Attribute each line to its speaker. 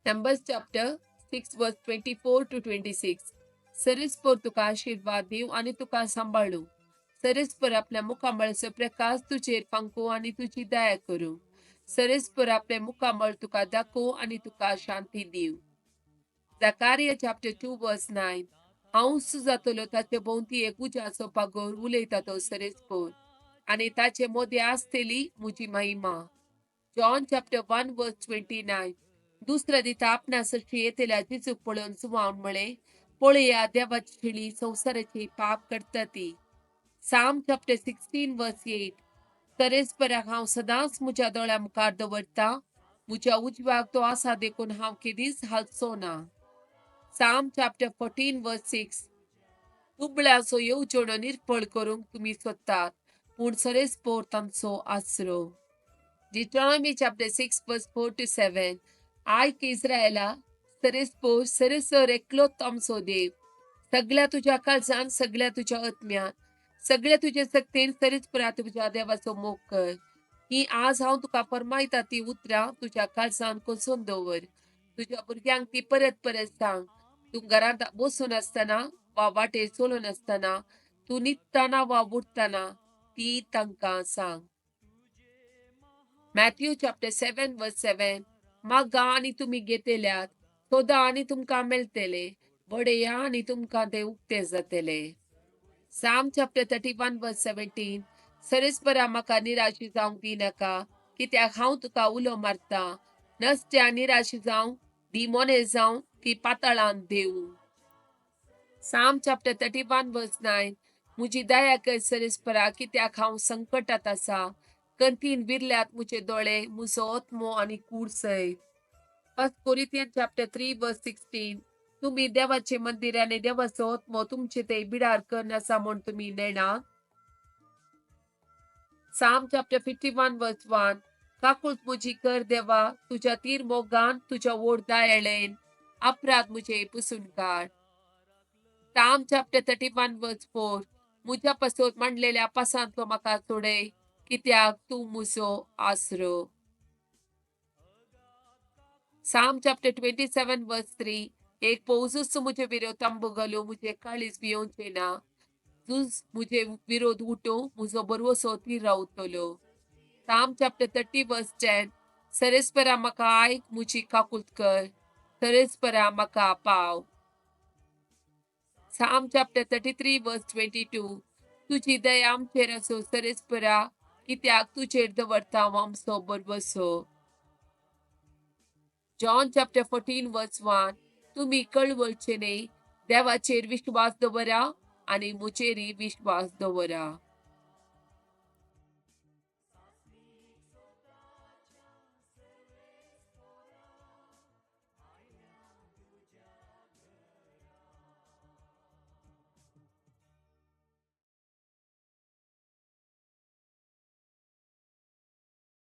Speaker 1: Numbers chapter 6 verse 24 to 26. सरेस्पर तुका आशिर्वाद दिवं आनी तुका सांबाळूं. सरेस्पर आपल्या मुखामळाचो प्रकाश तुजेर फांकूं आनी तुजी दया करूं. सरेस्पर आपले मुखामळ तुका दाखोवं आनी तुका शांती दिवं. Zechariah chapter 2 verse 9. हांवच जातलो ताचे भोंवती एक उज्याचो पागोर, उलयता तो सरेस्पर, आनी ताचे मदें आसतली म्हजी महिमा. John chapter 1 verse 29. दुसऱ्या दिसा आपणा सरशी येतल्या जेजूक पळोवन जुवांवन म्हळें, पळया, देवाची शेळी, संवसाराची पाप करता ती. Psalm chapter 16 verse 8. सरेस्पराक हांव सदांच म्हज्या दोळ्या मुखार दवरता. म्हज्या उजव्याक तो आसा देखून हांव केदीच हालचो ना. Psalm chapter 14 verse 6. दुबळ्याचो येवजणो निर्फळ करूंक तुमी सोदतात, पूण सरेस्पोर तांचो आसरो. Deuteronomy chapter 6 verse 4 to 7. आयक इस्रायला, सरेस्पोर सरेसर एकलोच आमचो देव. सगळ्या तुज्या काळजान, सगळ्या तुज्या आत्म्यान, सगळ्या तुज्या शक्तीन सरेस्परा तुज्या देवाचो मोग कर. ही आज हांव तुका फरमायता ती उतरां तुज्या काळजान कोसोवन दवर. तुज्या भुरग्यांक ती परत परत सांग. तूं घरांत बसून आसतना वा वाटेर चलून आसतना, तूं न्हिदतना वा उठतना ती तांकां सांग. Matthew chapter 7 verse 7. मागा आनी तुमी घेतल्यात, सोदा आनी तुमकां मेळटले, बडया आनी तुमकां ते उक्ते जातले. Psalm chapter 31 verse 17. सरेस्परा, म्हाका निराशी जावंक दिनाका, कित्याक हांव तुका उलो मारता. नसत्या निराशी जावं दी, मोने जावं ती पातळांत देवूं. Psalm chapter 31 verse 9. म्हजी दया कर सरेस्परा, कित्याक हांव संकटात आसा. कंतीन विरल्यात म्हजे दोळे, म्हजो आत्मो आनी कूड सयत. First Corinthian chapter 3 verse 16. तुमी देवाचे मंदिर आनी देवाचो आत्मो तुमचे ते बिडार करून आसा म्हूण तुमी नेणा? Psalm chapter 51 verse 1. काकूट म्हजी कर देवा, तुज्या तीर मोगान, तुज्या व्हड दयेन अपराध म्हजे पुसून काड. Psalm chapter 31 verse 4. म्हज्या पासत मांडलेल्या पासांतलो म्हाका सोडय, कित्याक तूं म्हजो आसरो. Psalm chapter 27 verse 3. एक फौजूच म्हजे विरोध तंबू घालूं, म्हजें काळीज भियोवचें ना. झूज म्हजे विरोध उठूं, म्हजो भरवसो थीर रावतलो. Psalm chapter 30 verse 10. सरेस्परा, म्हाका आयक, म्हजी काकूत कर. सरेस्परा, म्हाका पाव. Psalm chapter 33 verse 22. तुजी दया आमचेर आसूं सरेस्परा, कित्याक तुजेर दवरता आमचो भरवसो. John chapter 14 verse 1. तुमी कळवळचे न्हय. देवाचेर विश्वास दवरा आनी म्हजेरय विश्वास दवरा.